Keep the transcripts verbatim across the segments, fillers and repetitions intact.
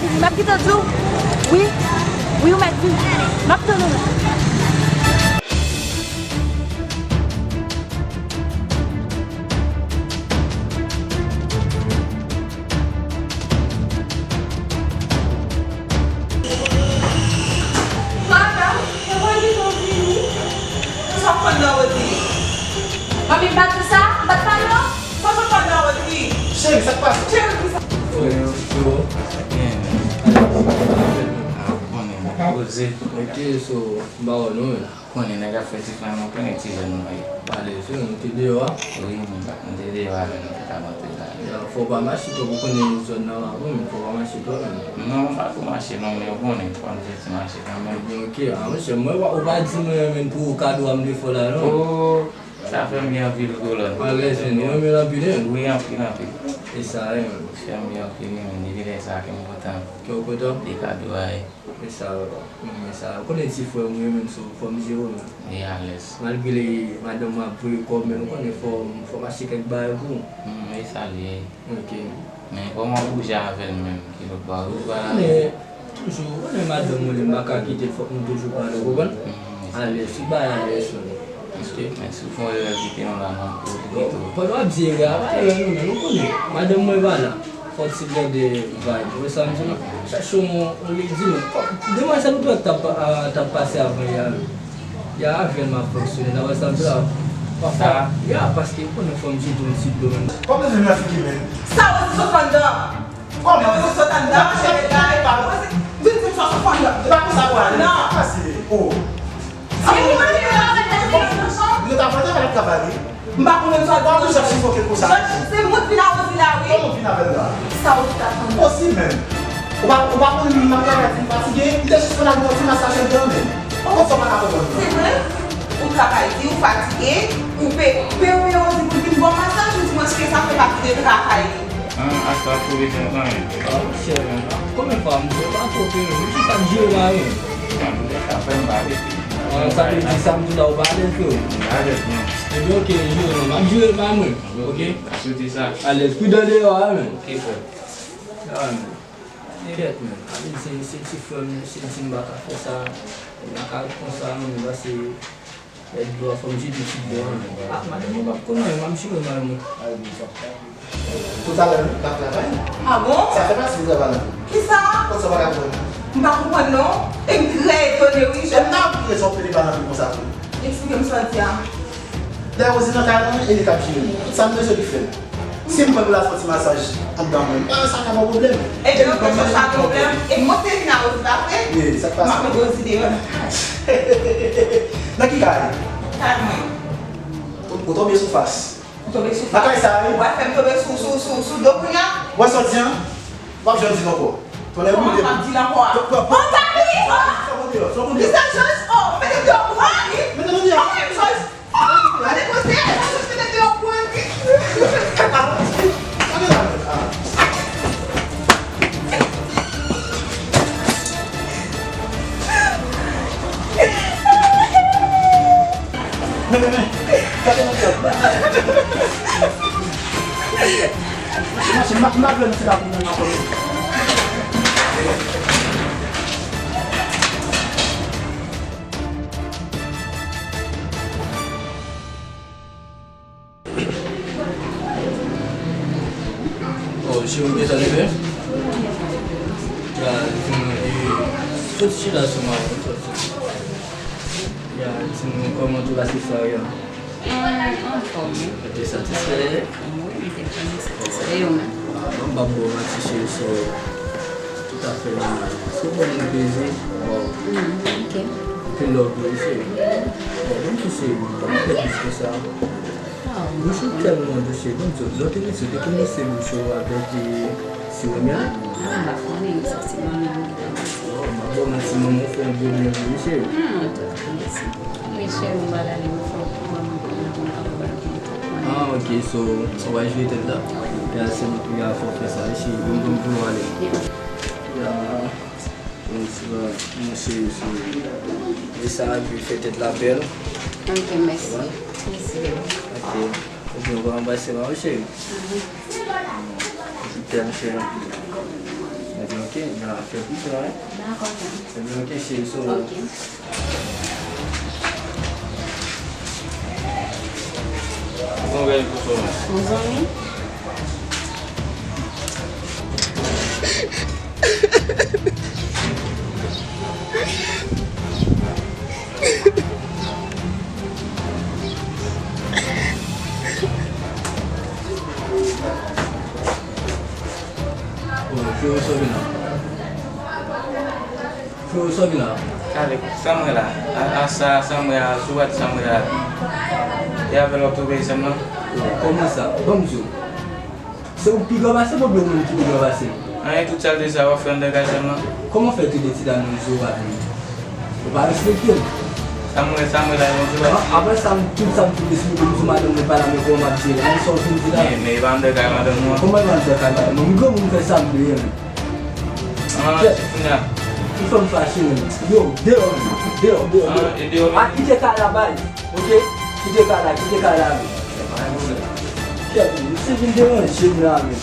M ap kite w di w. Wi. Wi, ou mèt vin. M ap tann ou la. Madanm, se mwen ki te vini. Sa w konn nan Wodri? Manmi, m pa t di w sa? M pa t pale w? Sa w konn nan Wodri? Cheri, sa k pase? Cheri, ki sa? Frè yo, frè yo. Byen. Ah, konnen, poze. Ok, so, m pa wè nou menm. Konnen nèg ap fè ti flan, nou konnen ti jèn nou ye. Pale, se nou te deyò a? Wi, nou te deyò a, men nou te ka antre la. Ya, fò w pa mache twòp, ou konnen zòn nan la, wi, men fò w pa mache twòp, men. Non, m pa twò mache, non, men ou konnen, fò m fè ti mache kanmenm. Ebyen, ok, a, monchè, mwen, ou pa di mwen, men pou kado a m te fè w la, non? Oh, sa fè m gen anpil kolòn. Alèz, men, ou renmen l anpil, wi. Wi, anpil, anpil. E sa, wi, men. Fè m gen anpil, men, depi lè sa, kè m kontan. Kè w kontan? De kado a, wi. Men sa, men sa, ou konnen ti frè m wi, men so, fò m jere w, men. Li alèz. Malgre li, madanm mwen ap voye kòb, men ou konnen fò, fò m achte kèk bagay pou ou. Hmm, e sa li ye. Ok. Men kòman w bouje avè l menm, ki lòt bò a, ou pa la? Men, toujou, ou konnen madanm mwen, li m pa ka kite l, fòk nou toujou pale, ou konprann? Hmm, e sa. Alèz, tout bagay alèz, wi. Ok. Men si w fè yon erè kite nou la, non, ou te kite w. Pandan w ap di erè a, pa erè non, men ou konnen, madanm mwen pa la. Fò ti gade vibe. Ou wè sa m di w la? Chache yon, yon lady, non. Demwazèl ou t wè k t ap, a, t ap pase avan yè a, menm. Yè a avè l m ap fonksyone. Nan wè sa m di w la? Pafwa, ya, paske ou konnen fò m jete yon ti dlo, menm. Kòman w vin nan figi, menm? Sa w di sot anndan? Kòman? Sa w di sot anndan? Vin di m sa w sot anndan. E pa konsa pou ale. Non. Sa k pase? Oh. Li t ap antre al travay, wi. M pa konnen sa w ap di. Kòman w ap chèche foke konsa? Jòj, se mwen k vin avè w la, wi. Kòman w vin avè l la? Sa w t ap tann? Posib menm. Ou pa, ou pa konnen m ap travay di m fatige, m te jis konn al ba w ti masaj anndan menm. Kòman sa w pa ka konprann? Se vre? Ou travay di, ou fatige, ou pe, pe, pe, ou di pou l vin ba w masaj, ou di mwen ke sa fè pati de travay li. An, aswè ap twouve jan kanmenm. Ah, monchè, men, konbyen fwa m di w pa twò peye, m jis ap jere mari m. Nan, m te ka fè m pa rete. Ah, sa vle di sa m di w la ou pa alèz frè? M pa alèz, non. Ebyen, ok, jere non, m ap jere mari mwen, ok? Soti sa. Alèz, pridan deyò a, men. Ok, frè. Ya, men. Kèt, men. Sa vle di se, se ti frè m, se di m pa ka fè sa. M pa ka ret konsa, non, men pase. Lè dlo a fò m jete ti dlo a, men. Ah, madanm mwen p ap konnen, m ap jere mari mwen. Toutalè, nou t ap travay. Ah bon? Sa fè pati de travay la. Kisa? Kot sa w pa ka konprann? M pa konprann non. E m trè etone wi. E m ta ap kriye sa w pede pa nan pi konsa tou. Eksplike m sa w di a. Dayè Rosie nan kay la, e li k ap jere m. Tout sa m bezwen li fè m. Si m kwè pou l al fè yon ti masaj anndan mwen, ah, sa ka ba w pwoblèm. Ebyen, ok, sa pa pwoblèm. E mwen te vin avè w, se pa vre? Wi, sa k pase? M ap met Rosie deyò nan kay. Nan ki kay? Kay mwen. Ou, ou tonbe sou fas. Ou tonbe sou fas. Nan kay sa a, wi. W ap fè m tonbe sou, sou, sou, sou do kounye a? W ap sòti an? W ap janm di l ankò. Tonnè boule. Kòman m ap di l ankò a? Fò, fò, fò, oh, Dani! Oh! Fò konte yo, fò konte yo. Kisa, Jòj? Oh, mete m deyò pou Dani! Mete m deyò. Anmwey, Jòj! Oh, mete kote, Jòj, mete m deyò pou Dani! Men, men, men. Gade nan tèt. Mache, mache, mache, mache, mache, mache. Oh, cheri, ou gentan leve? Ya, di mwen, e, soti chita sou mwen, soti. Ya, di mwen, kòman tou la se sa yo? Mwen anfòm, wi. Ou te satisfè? Wi, mwen te vrèman satisfè yo menm. Ah, bon, m p ap ba w manti, cheri, so, toutafè nòmal. Si w konn peze, waw. Mm, ok. Anpil love pou ou, cheri. Bon, bon, ki cheri, pa gen plis ke sa. Ah, bouch ou tèlman dous, cheri. Bon, lè w te vin isit, ou te konn lese bouch ou avèk, e, siwo myèl? Ah, m pa konnen, sa se manman m ki te lese. Oh, m ap ba w manti, manman w fè yon gwo byen pou ou, cheri. Hmm, mèsi. Wi, cheri, m pral ale, m fè yon kouman, m konnen, m kapab al pou m tou konnen. Ah, ok, so, ou va jere tèt la? Wi. Ya, se mwen ki fò fè sa, wi, cheri, bon, bon, pou w ale. Ya. Ya, bon, ti va, mon cheri, cheri. E sa, epi fè tèt la bèl. Ok, mèsi. Mèsi, bebe. Ok. Ebyen, ou va anbrase mwen, wi, cheri. Mhm. Je t'aime, cheri. Ebyen, Ok, nan ap fè plis la, wi. Dakò, tante. Ebyen, ok, cheri, so. Ok. Bon, bèl pou sou. Bon, zanmi. Bon, freo, sa w gen la? Freo, sa w gen la? Kale, sa m wè la? A, a sa, sa m wè a, sou wad sa m wè la. E avè l w ap twouve, sè m nan? Kòman sa? Ban m di w. Se ou pi gran pase m oubyen ou menm ki pi gran pase m? Anyen, tout sa l te sa w ap fè anndan kay sè m nan? Kòman w fè trete ti dam nan Zorat menm? Ou pa respekte m. Sa m wè, sa m wè la, yon Zorat. An, apre sa, m, tout sa m fin esplike m sou madanm mwen pa la, men kòman m ap jere? Anyen sa w fin di la? Men, men e pa anndan kay madanm ou an? Kòman e pa anndan kay madanm mwen? M granmoun, m fè sa m vle, men. An, kèt. Kounya. Ou fè m fache, men. Yo, deyò, men. Deyò, deyò, deyò. An, e deyò, men. A, kite kay la, bay. Ok? Kite kay la, kite kay la, men. Kèt, men, misye vin deranje m la, men.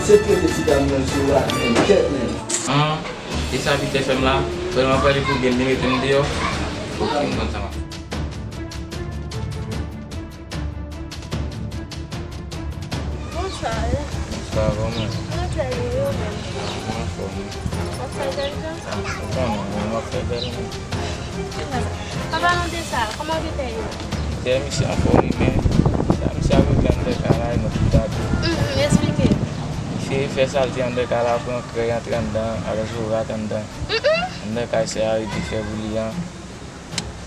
Se trete ti dam nan Zorat, men. Kèt, men. An, e sa Peter fè m la? Frè m ap pale pou gen li mete m deyò. Ok, m konn sa m ap fè. Bonswa. Bonswa, kòman? Mwen trè byen, e ou menm? Mwen anfòm, wi. W ap fè bèl jan? A, ou konnen, mwen, mwen ap fè bèl, wi. Papa, nou de sa, kòman Peter ye? Peter, misye anfòm, wi, men sa misye ap regle anndan kay la, e mwen ki ta di. Hum, hum, eksplike. Misye fè sa l di anndan kay la, pran krèy antre anndan, ak Zorat anndan. Hum, hum. Anndan kay sè a, e dife pou li an.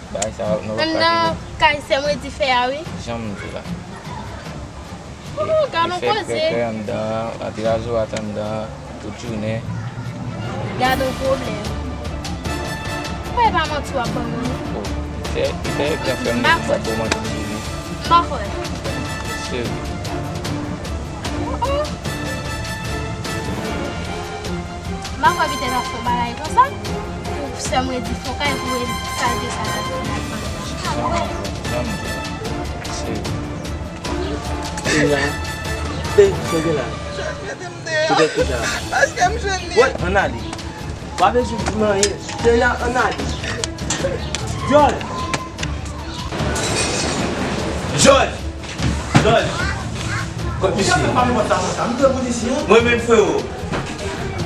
Bagay sa yo, nou pa ka rive. Anndan kay sè mwen dife a, wi. Jan m di la. Oh, gad on koze. Li fè krèkrè anndan, antre a Zorat anndan, tout jounen. Gad on pwoblèm. Mwen pa manti w ap ban mwen, wi. Oh, li fè, li fè ekran fè m pa pou manti sou li. M pa kwè. Seri. Oh, oh. M pa kwè Peter t ap fè yon bagay konsa. Pou sè mwen di fon kay pou el salte sa la. M pa kwè. Janm di. Seri. Kounya. Ey, sa gen la? Peter ki sa? Paske m jwenn li. Wè, ann ale. Pa bezwen di m anyen. Seri a, ann ale. Dyòl! Jòj! Jòj! Kot misye? Mwen menm, freo.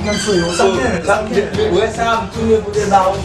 Mwen menm, freo, sa m gen, sa m gen. Wè sa, m tounen pou te ba ou.